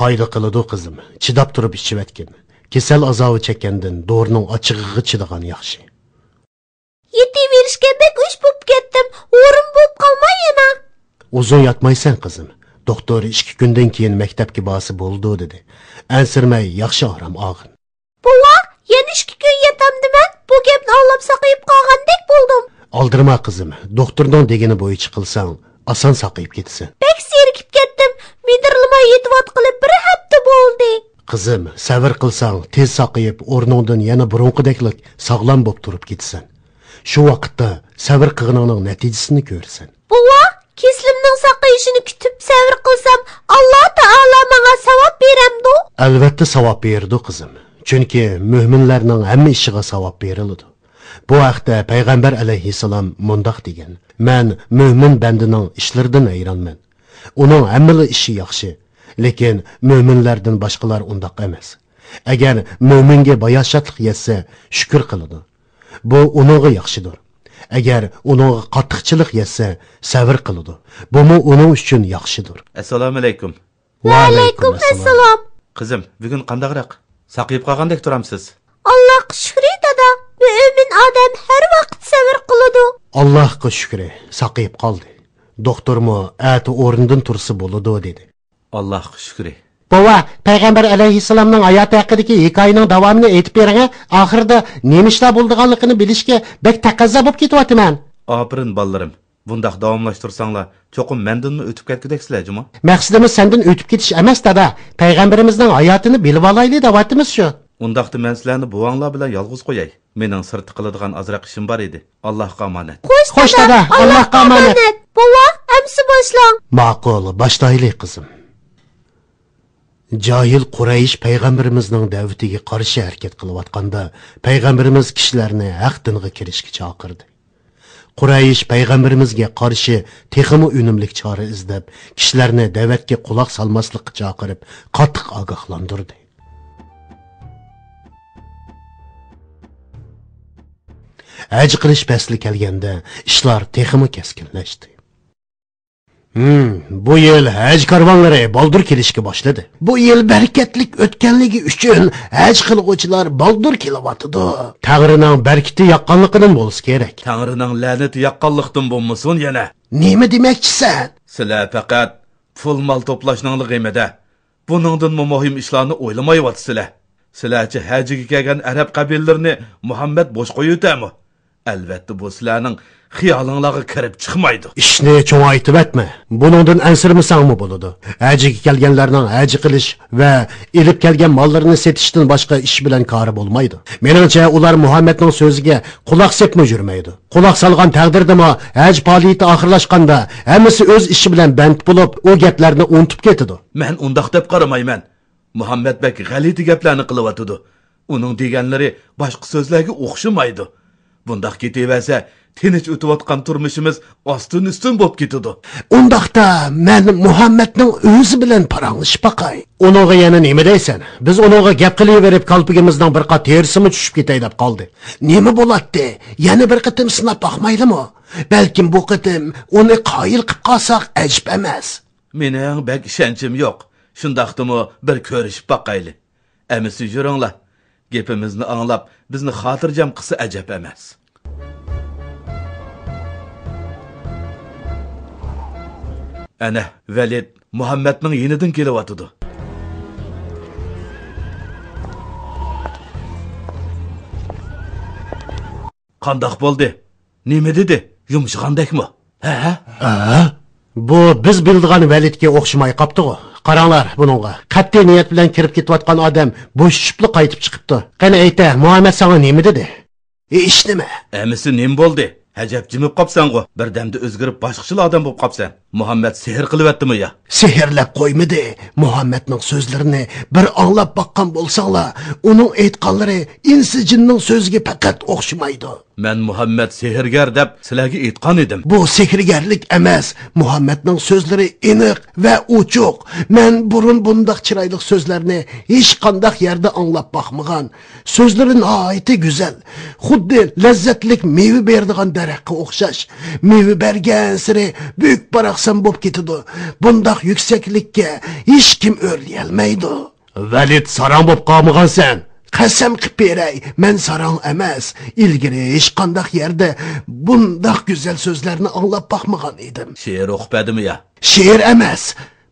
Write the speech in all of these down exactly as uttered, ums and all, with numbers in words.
قايدا قىلىدۇ، قىزىم؟ چىداپ تۇرۇپ ئىچىۋەتكىن. كېسەل ئازابى چەككەندىن دورىنىڭ ئاچچىقىغا چىدىغان ياخشى. يېتىۋېرىشكە بەك ئۇش بوپ كەتتىم. ئورۇن بوپ قالماي يەنە. ئۇزۇن ياتمايسەن، قىزىم. دوختۇر ئىككى كۈندىن كېيىن مەكتەپكە بارسا بولىدۇ، دېدى. ئەنسىرىمەي، ياخشى ئارام ئالغىن. بوۋا، يەنە ئىككى كۈن ياتامدىمەن؟ بۇ گەپنى ئاڭلاپ ساقىيىپ قالغاندەك بولدۇم. ئالدىرىما، قىزىم. دوختۇرنىڭ دېگىنى بويىچە قىلساڭ، ئاسان ساقىيىپ كېتىسەن. بەك زېرىكىپ كەتتىم. مىدىرلىماي يېتىۋاتقىلى بىر ھەپتە بولدى. قىزىم، سەۋر قىلساڭ، تېز ساقىيىپ، ئورنۇڭدىن يەنە بۇرۇنقىدەكلىك ساغلام بوپ تۇرۇپ كېتىسەن. شۇ ۋاقىتتا سەۋر قىلغىنىڭنىڭ نەتىجىسىنى كۆرىسەن. بوۋا، كېسىلىمنىڭ ساقىيىشىنى كۈتۈپ سەۋر قىلسام، ئاللا تائالا ماڭا ساۋاب بېرەمدۇ؟ ئەلۋەتتە ساۋاب بېرىدۇ، قىزىم. چۈنكى مۆمىنلەرنىڭ ھەممە ئىشىغا ساۋاب بېرىلىدۇ. بۇ ھەقتە پەيغەمبەر ئەلەيھىسسالام مۇنداق دېگەن: «مەن مۆمىن بەندىنىڭ ئىشلىرىدىن ھەيرانمەن. ئۇنىڭ ھەممىلا ئىشى ياخشى، لېكىن مۆمىنلەردىن باشقىلار ئۇنداق ئەمەس. ئەگەر مۆمىنگە باياشاتلىق يەتسە، شۈكۈر قىلىدۇ. بۇ ئۇنىڭغا ياخشىدۇر. ئەگەر ئۇنىڭغا قاتتىقچىلىق يەتسە، سەۋر قىلىدۇ. بۇمۇ ئۇنىڭ ئۈچۈن ياخشىدۇر.» ئەسسالامۇئەلەيكۇم. ۋەئەلەيكۇم ئەسسالام. قىزىم، بۈگۈن قانداقراق؟ ساقىيىپ قالغاندەك تۇرامسىز؟ ئاللاھقا شۈكرى، دادا. مۆمىن ئادەم ھەر ۋاقىت سەۋر قىلىدۇ. ئاللاھقا شۈكرى، ساقىيىپ قالدى. دوختۇرمۇ ئەتە ئورنىدىن تۇرسا بولىدۇ، دېدى. ئاللاھقا شۈكرى. بوۋا، پەيغەمبەر ئەلەيھىسسالامنىڭ ھاياتى ھەققىدىكى ھېكايىنىڭ داۋامىنى ئېيتىپ بېرىڭە. ئاخىرىدا نېمە ئىشلار بولىدىغانلىقىنى بىلىشكە بەك تەقەززا بولۇپ كېتىۋاتىمەن. ئاپىرىن، بالىلىرىم. بۇنداق داۋاملاشتۇرساڭلار، چوقۇم مەندىنمۇ ئۆتۈپ كەتكۈدەكسىلەر جۇمۇ. مەقسىتىمىز سەندىن ئۆتۈپ كېتىش ئەمەس، دادا. پەيغەمبىرىمىزنىڭ ھاياتىنى بىلىۋالايلى دەۋاتىمىز شۇ. ئۇنداقتا مەن سىلەرنى بوۋاڭلار بىلەن يالغۇز قوياي. مېنىڭ سىرتتا قىلىدىغان ئازراق ئىشىم بار ئىدى. ئاللاھقا ئامانەت. خوش، دادا، ئاللاھقا ئامانەت. بوۋا، ئەمسە باشلاڭ. ماقۇل، باشلايلى، قىزىم. جاھىل قۇرەيش پەيغەمبىرىمىزنىڭ دەۋىتىگە قارشى ھەرىكەت قىلىۋاتقاندا، پەيغەمبىرىمىز كىشىلەرنى ھەق دىنغا كىرىشكە چاقىردى. قۇرەيش پەيغەمبىرىمىزگە قارشى تېخىمۇ ئۈنۈملۈك چارە ئىزدەپ، كىشىلەرنى دەۋەتكە قۇلاق سالماسلىققا چاقىرىپ، قاتتىق ئاگاھلاندۇردى. ھەج قىلىش پەسلى كەلگەندە، ئىشلار تېخىمۇ كەسكىنلەشتى. ھىم، بۇ يىل ھەج كارۋانلىرى بالدۇر كېلىشكە باشلىدى. بۇ يىل بەرىكەتلىك ئۆتكەنلىكى ئۈچۈن ھەج قىلغۇچىلار بالدۇر كېلىۋاتىدۇ. تەڭرىنىڭ بەرىكىتى ياغقانلىقىدىن بولسا كېرەك. تەڭرىنىڭ لەنىتى ياغقانلىقتىن بولمىسۇن يەنە. نېمە دېمەكچىسەن؟ سىلەر پەقەت پۇل-مال توپلاشنىڭلا غېمىدە. بۇنىڭدىنمۇ مۇھىم ئىشلارنى ئويلىمايۋاتىسىلەر. سىلەرچە ھەجگە كەلگەن ئەرەب قەبىلىلىرىنى مۇھەممەد بوش قويۇۋېتەرمۇ؟ ئەلۋەتتە، بۇ سىلەرنىڭ خىيالىڭلارغا كىرىپ چىقمايدۇ. ئىشنى چوڭايتىۋەتمە. بۇنىڭدىن ئەنسىرىمىسەڭمۇ بولىدۇ. ھەجگە كەلگەنلەرنىڭ ھەج قىلىش ۋە ئېلىپ كەلگەن ماللىرىنى سېتىشتىن باشقا ئىش بىلەن كارى بولمايدۇ. مېنىڭچە، ئۇلار مۇھەممەدنىڭ سۆزىگە قۇلاق سېلىپمۇ يۈرمەيدۇ. قۇلاق سالغان تەقدىردىمۇ، ھەج پائالىيىتى ئاخىرلاشقاندا، ھەممىسى ئۆز ئىشى بىلەن بەند بولۇپ، ئۇ گەپلەرنى ئۇنتۇپ كېتىدۇ. مەن ئۇنداق دەپ قارىمايمەن. مۇھەممەد بەك غەلىتە گەپلەرنى قىلىۋاتىدۇ. ئۇنىڭ دېگەنلىرى باشقا سۆزلەرگە ئوخشىمايدۇ. بۇنداق كېتىۋەرسە، تىنچ ئۆتۈۋاتقان تۇرمۇشىمىز ئاستىن-ئۈستۈن بولۇپ كېتىدۇ. ئۇنداقتا مەن مۇھەممەدنىڭ ئۆزى بىلەن پاراڭلىشىپ باقاي. ئۇنىڭغا يەنە نېمە دەيسەن؟ بىز ئۇنىڭغا گەپ قىلىۋېرىپ، كالپۇكىمىزنىڭ بىر قات تېرىسىمۇ چۈشۈپ كېتەي دەپ قالدى. نېمە بولاتتى؟ يەنە بىر قېتىم سىناپ باقمايلىمۇ؟ بەلكىم بۇ قېتىم ئۇنى قايىل قىپ قالساق ئەجەب ئەمەس. مېنىڭ بەك ئىشەنچىم يوق. شۇنداقتىمۇ بىر كۆرۈشۈپ باقايلى. ئەمىسە يۈرۈڭلار. گېپىمىزنى ئاڭلاپ، بىزنى خاتىرجەم قىلسا ئەجەب ئەمەس. ئەنە، ۋەلىد مۇھەممەدنىڭ يېنىدىن كېلىۋاتىدۇ. قانداق بولدى؟ نېمە دېدى؟ يۇمشىغاندەكمۇ؟ ھە؟ ھە؟ بۇ بىز بىلىدىغان ۋەلىدكە ئوخشىماي قاپتىغۇ. قاراڭلار بۇنىڭغا. قەتئىي نىيەت بىلەن كىرىپ كېتىۋاتقان ئادەم بوشىشىپلا قايتىپ چىقىپتۇ. قېنى ئېيتە، مۇھەممەد ساڭا نېمە دېدى؟ ھېچنېمە. ئەمىسە نېمە بولدى؟ ئەجەب جىمىپ قاپسەنغۇ. بىردەمدە ئۆزگىرىپ باشقىچىلا ئادەم بولۇپ قاپسەن. مۇھەممەد سېھىر قىلىۋەتتىمۇ يا؟ سېھىرلەپ قويمىدى. مۇھەممەدنىڭ سۆزلىرىنى بىر ئاڭلاپ باققان بولساڭلار، ئۇنىڭ ئېيتقانلىرى ئىنسى جىننىڭ سۆزىگە پەقەت ئوخشىمايدۇ. مەن مۇھەممەد سېھىرگەر دەپ سىلەرگە ئېيتقان ئىدىم. بۇ سېھىرگەرلىك ئەمەس. مۇھەممەدنىڭ سۆزلىرى ئېنىق ۋە ئوچۇق. مەن بۇرۇن بۇنداق چىرايلىق سۆزلەرنى ھېچقانداق يەردە ئاڭلاپ باقمىغان. سۆزلىرى ناھايىتى گۈزەل. خۇددى لەززەتلىك مېۋە بېرىدىغان دەرەخكە ئوخشاش. مېۋە بەرگەنسېرى بۈك-باراقسان بولۇپ كېتىدۇ. بۇنداق يۈكسەكلىككە ھېچكىم ئۆرلىيەلمەيدۇ. ۋەلىد، ساراڭ بولۇپ قالمىغانسەن؟ قەسەم قىپ بېرەي، مەن ساراڭ ئەمەس. ئىلگىرى ھېچقانداق يەردە بۇنداق گۈزەل سۆزلەرنى ئاڭلاپ باقمىغان ئىدىم. شېئىر ئوقۇپ بەردىمۇ يا؟ شېئىر ئەمەس.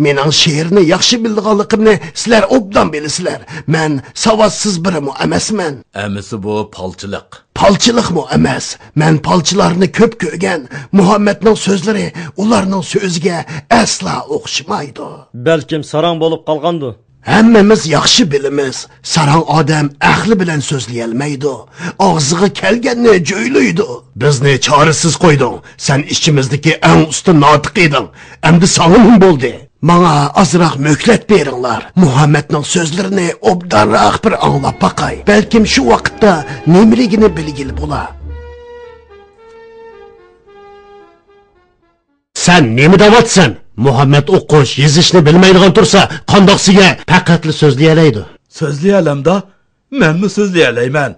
مېنىڭ شېئىرنى ياخشى بىلىدىغانلىقىمنى سىلەر ئوبدان بىلىسىلەر. مەن ساۋاتسىز بىرىمۇ ئەمەسمەن. ئەمىسە بۇ پالچىلىق. پالچىلىقمۇ ئەمەس. مەن پالچىلارنى كۆپ كۆرگەن. مۇھەممەدنىڭ سۆزلىرى ئۇلارنىڭ سۆزىگە ئەسلا ئوخشىمايدۇ. بەلكىم ساراڭ بولۇپ قالغاندۇ؟ ھەممىمىز ياخشى بىلىمىز، ساراڭ ئادەم ئەقلى بىلەن سۆزلىيەلمەيدۇ، ئاغزىغا كەلگەننى جۆيلەيدۇ. بىزنى چارىسىز قويدۇڭ، سەن ئىچىمىزدىكى ئەڭ ئۇستا ناتىق ئىدىڭ، ئەمدى ساڭا نېمە بولدى؟ ماڭا ئازراق مۆھلەت بېرىڭلار، مۇھەممەدنىڭ سۆزلىرىنى ئوبدانراق بىر ئاڭلاپ باقاي، بەلكىم شۇ ۋاقىتتا نېمىلىكىنى بىلگىلى بولا. سەن نېمە دەۋاتىسەن؟ مۇھەممەد ئوقۇش، يېزىشنى بىلمەيدىغان تۇرسا، قانداق سىگە پەقەتلا سۆزلىيەلەيدۇ؟ سۆزلىيەلەمدا؟ مەنمۇ سۆزلىيەلەيمەن.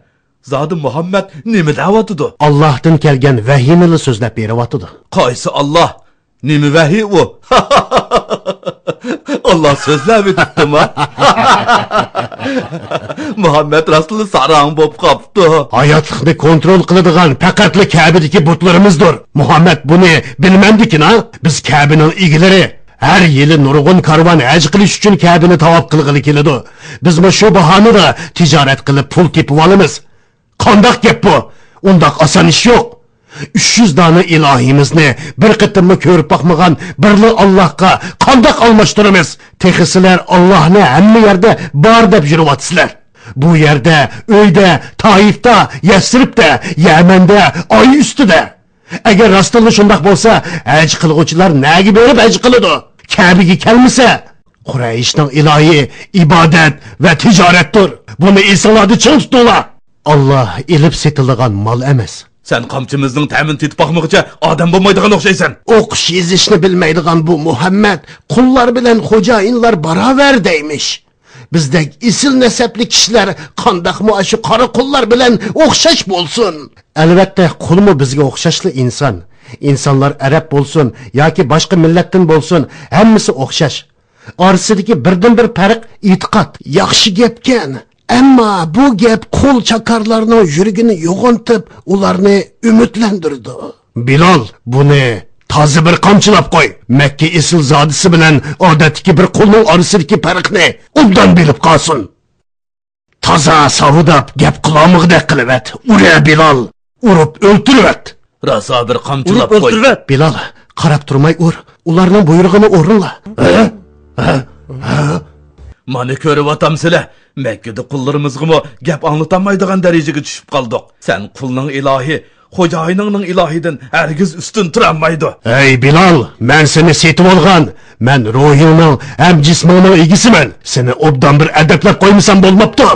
زادى مۇھەممەد نېمە دەۋاتىدۇ؟ ئاللاھتىن كەلگەن ۋەھىينىلا سۆزلەپ بېرىۋاتىدۇ. قايسى ئاللاھ؟ نېمە ۋەھىي ئۇ؟ ئاللاھ سۆزلەۋېتىپتىما؟ مۇھەممەد راستلا ساراڭ بوپ قاپتۇ. ھاياتلىقنى كونترول قىلىدىغان پەقەتلا كەبىدىكى بۇتلىرىمىزدۇر. مۇھەممەد بۇنى بىلمەمدىكىنا؟ بىز كەبىنىڭ ئىگىلىرى. ھەر يىلى نۇرغۇن كارۋان ھەج قىلىش ئۈچۈن كەبىنى تاۋاپ قىلغىلى كېلىدۇ. بىزمۇ شۇ باھانىدا تىجارەت قىلىپ پۇل تېپىۋالىمىز. قانداق گەپ بۇ؟ ئۇنداق ئاسان ئىش يوق. ئۈچ يۈز دانە ئىلاھىمىزنى بىر قېتىممۇ كۆرۈپ باقمىغان بىرلا ئاللاھقا قانداق ئالماشتۇرىمىز؟ تېخى سىلەر ئاللاھنى ھەممە يەردە بار دەپ يۈرۈۋاتىسىلەر. بۇ يەردە، ئۆيدە، تائىفتا، يەسرىبتە، يەمەندە، ئاي ئۈستىدە. ئەگەر راستتىنلا شۇنداق بولسا، ھەج قىلغۇچىلار نەگە بېرىپ ھەج قىلىدۇ؟ كەبىگە كەلمىسە؟ قۇرەيشنىڭ ئىلاھى ئىبادەت ۋە تىجارەتتۇر. بۇنى ئېسىڭلاردا چىڭ تۇتۇڭلار. ئاللاھ ئېلىپ سېتىلىدىغان مال ئەمەس. سەن قامچىمىزنىڭ تەمىنى تېتىپ باقمىغۇچە ئادەم بولمايدىغان ئوخشايسەن. ئوقۇش يېزىشنى بىلمەيدىغان بۇ مۇھەممەد قۇللار بىلەن خوجايىنلار باراۋەر دەيمىش. بىزدەك ئېسىل نەسەبلىك كىشىلەر قانداقمۇ ئاشۇ قارا قۇللار بىلەن ئوخشاش بولسۇن؟ ئەلۋەتتە، قۇلمۇ بىزگە ئوخشاشلا ئىنسان. ئىنسانلار ئەرەب بولسۇن ياكى باشقا مىللەتتىن بولسۇن، ھەممىسى ئوخشاش. ئارىسىدىكى بىردىنبىر پەرق ئېتىقاد. ياخشى گەپكەن، ئەمما بۇ گەپ قۇل چاكارلارنىڭ يۈرىكىنى يوغىنىتىپ، ئۇلارنى ئۈمىدلەندۈرىدۇ. بىلال، بۇنى تازا بىر قامچىلاپ قوي. مەككە ئېسىلزادىسى بىلەن ئادەتتىكى بىر قۇلنىڭ ئارىسىدىكى پەرقنى ئوبدان بىلىپ قالسۇن. تازا ساۋۇداپ گەپ قىلالمىغۇدەك قىلىۋەت. ئۇرە بىلال، ئۇرۇپ ئۆلتۈرۈۋەت. راسا بىر قامچىلاپ قوي. ئۇرۇپ ئۆلتۈرۈۋەت. بىلال، قاراپ تۇرماي ئۇر. ئۇلارنىڭ بۇيرۇقىنى ئورۇنلا. ھە؟ ھە؟ ھە؟ مانا كۆرۈۋاتامسىلە، مەككىدە قۇللىرىمىزغىمۇ گەپ ئاڭلىتالمايدىغان دەرىجىگە چۈشۈپ قالدۇق. سەن قۇلنىڭ ئىلاھى، خوجايىنىڭنىڭ ئىلاھىدىن ھەرگىز ئۈستۈن تۇرالمايدۇ. ھەي بىلال، مەن سېنى سېتىۋالغان، مەن روھىڭنىڭ ھەم جىسمىڭنىڭ ئىگىسىمەن. سېنى ئوبدان بىر ئەدەپلەپ قويمىسام بولماپتۇ.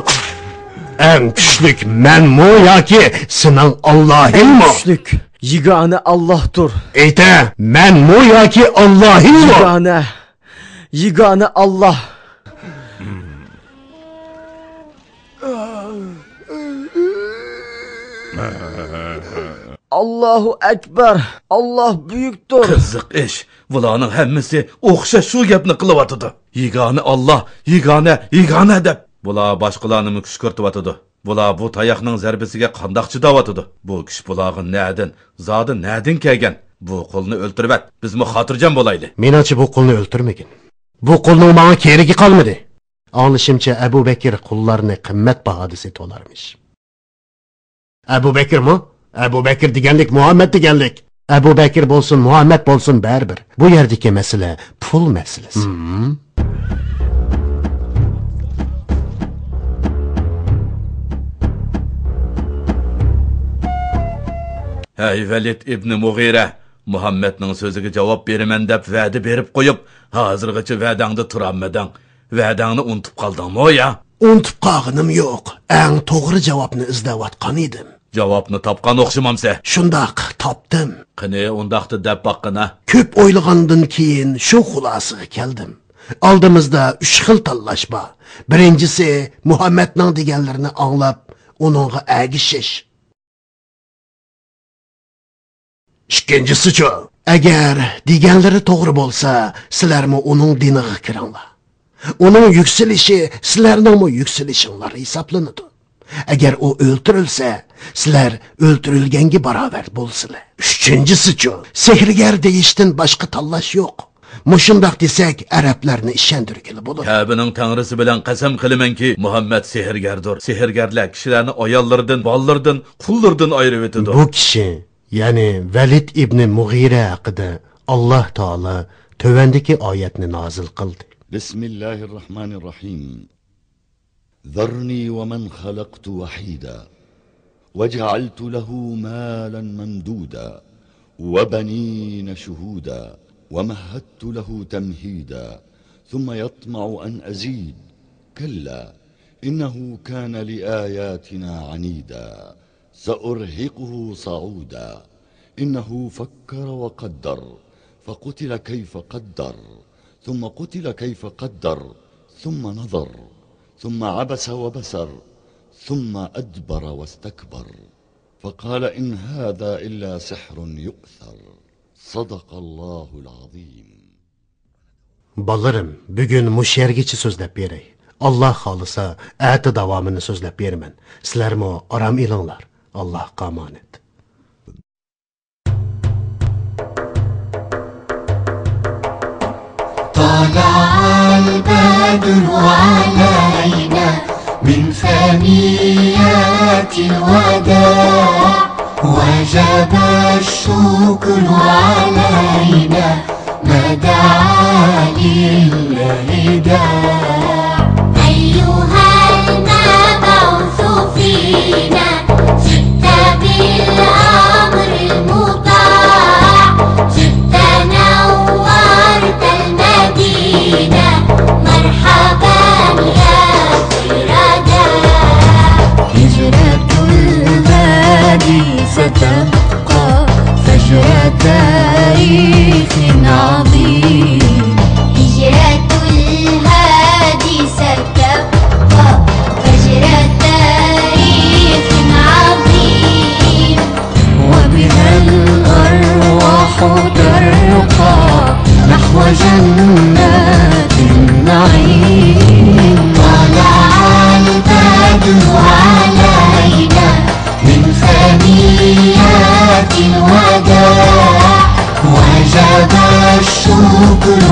ئەڭ كۈچلۈك مەنمۇ ياكى سېنىڭ ئاللاھىڭمۇ؟ ئەڭ كۈچلۈك يېگانە ئاللاھتۇر. ئېيتە، مەنمۇ ياكى ئاللاھىڭمۇ؟ يېگانە، يېگانە ئاللاھ. ئاللاھۇ ئەكبەر، ئاللاھ بۈيۈكتۇر. قىزىق ئىش، بۇلارنىڭ ھەممىسى ئوخشاش شۇ گەپنى قىلىۋاتىدۇ. يېگانە ئاللاھ، يېگانە، يېگانە دەپ. بۇلار باشقىلارنىمۇ كۈشكۈرتۈۋاتىدۇ. بۇلار بۇ تاياقنىڭ زەربىسىگە قانداق چىداۋاتىدۇ؟ بۇ كۈچ بۇلارغا نەدىن، زادى نەدىن كەلگەن؟ بۇ قۇلنى ئۆلتۈرۈۋەت، بىزمۇ خاتىرجەم بولايلى. مېنىڭچە بۇ قۇلنى ئۆلتۈرمىگىن. بۇ قۇلنىڭ ماڭا كېرىكى قالمىدى. ئاڭلىشىمچە، ئەبۇ بەكىر قۇللارنى قىممەت باھادا سېتىۋالارمىش. ئەبۇ بەكىرمۇ؟ ئەبۇ بەكىر دېگەنلىك مۇھەممەد دېگەنلىك. ئەبۇ بەكىر بولسۇن، مۇھەممەد بولسۇن، بەرىبىر. بۇ يەردىكى مەسىلە پۇل مەسىلىسى. ھىم. ھەي ۋەلىد ئىبنى مۇغىرە، مۇھەممەدنىڭ سۆزىگە جاۋاب بېرىمەن دەپ ۋەدە بېرىپ قويۇپ، ھازىرغىچە ۋەدەڭدە تۇرالمىدىڭ. ۋەدەڭنى ئۇنتۇپ قالدىڭمۇ يا؟ ئۇنتۇپ قالغىنىم يوق. ئەڭ توغرا جاۋابنى ئىزدەۋاتقان ئىدىم. جاۋابنى تاپقان ئوخشىمامسەن؟ شۇنداق، تاپتىم. قېنى، ئۇنداقتا دەپ باققىنا. كۆپ ئويلىغاندىن كېيىن شۇ خۇلاسىگە كەلدىم. ئالدىمىزدا ئۈچ خىل تاللاش بار. بىرىنچىسى، مۇھەممەدنىڭ دېگەنلىرىنى ئاڭلاپ، ئۇنىڭغا ئەگىشىش. ئىككىنچىسىچۇ؟ ئەگەر دېگەنلىرى توغرا بولسا، سىلەرمۇ ئۇنىڭ دىنىغا كىرىڭلار. ئۇنىڭ يۈكسىلىشى سىلەرنىڭمۇ يۈكسىلىشىڭلار ھېسابلىنىدۇ. ئەگەر ئۇ ئۆلتۈرۈلسە، سىلەر ئۆلتۈرۈلگەنگە باراۋەر بولىسىلەر. ئۈچىنچىسىچۇ؟ سېھىرگەر دېيىشتىن باشقا تاللاش يوق. مۇشۇنداق دېسەك، ئەرەبلەرنى ئىشەندۈرگىلى بولىدۇ. كەبىنىڭ تەڭرىسى بىلەن قەسەم قىلىمەنكى، مۇھەممەد سېھىرگەردۇر. سېھىرگەرلەر كىشىلەرنى ئاياللىرىدىن، بالىلىرىدىن، قۇللىرىدىن ئايرىۋېتىدۇ. بۇ كىشى، يەنى ۋەلىد ئىبنى مۇغىرە ھەققىدە ئاللاھ تائالا تۆۋەندىكى ئايەتنى نازىل قىلدى. بسم الله الرحمن الرحيم. ذرني ومن خلقت وحيدا وجعلت له مالا ممدودا وبنين شهودا ومهدت له تمهيدا ثم يطمع أن أزيد كلا إنه كان لآياتنا عنيدا سأرهقه صعودا إنه فكر وقدر فقتل كيف قدر ثم قتل كيف قدر ثم نظر ثم عبس وبسر ثم أدبر واستكبر فقال إن هذا إلا سحر يؤثر صدق الله العظيم. بالىلىرىم، بۈگۈن مۇشۇ يەرگىچە سۆزلەپ بېرەي. ئاللاھ خالىسا، ئەتە داۋامىنى سۆزلەپ بېرىمەن. سىلەرمۇ ئارام ئېلىڭلار. ئاللاھقا ئامانەت. طلع البدر علينا من ثنيات الوداع وجب الشكر علينا ما دعا لله داع. أيها المبعوث فينا جئت بالأمر المطاع جئت نورت المدينة مرحبا يا خير داع. هجرة الهادي ستبقى فجر تاريخ عظيم. هجرة الهادي ستبقى فجر تاريخ عظيم. وبها الأرواح ترقى نحو جنات النعيم. طلع البدر علينا من ثنيات الوداع وجب الشكر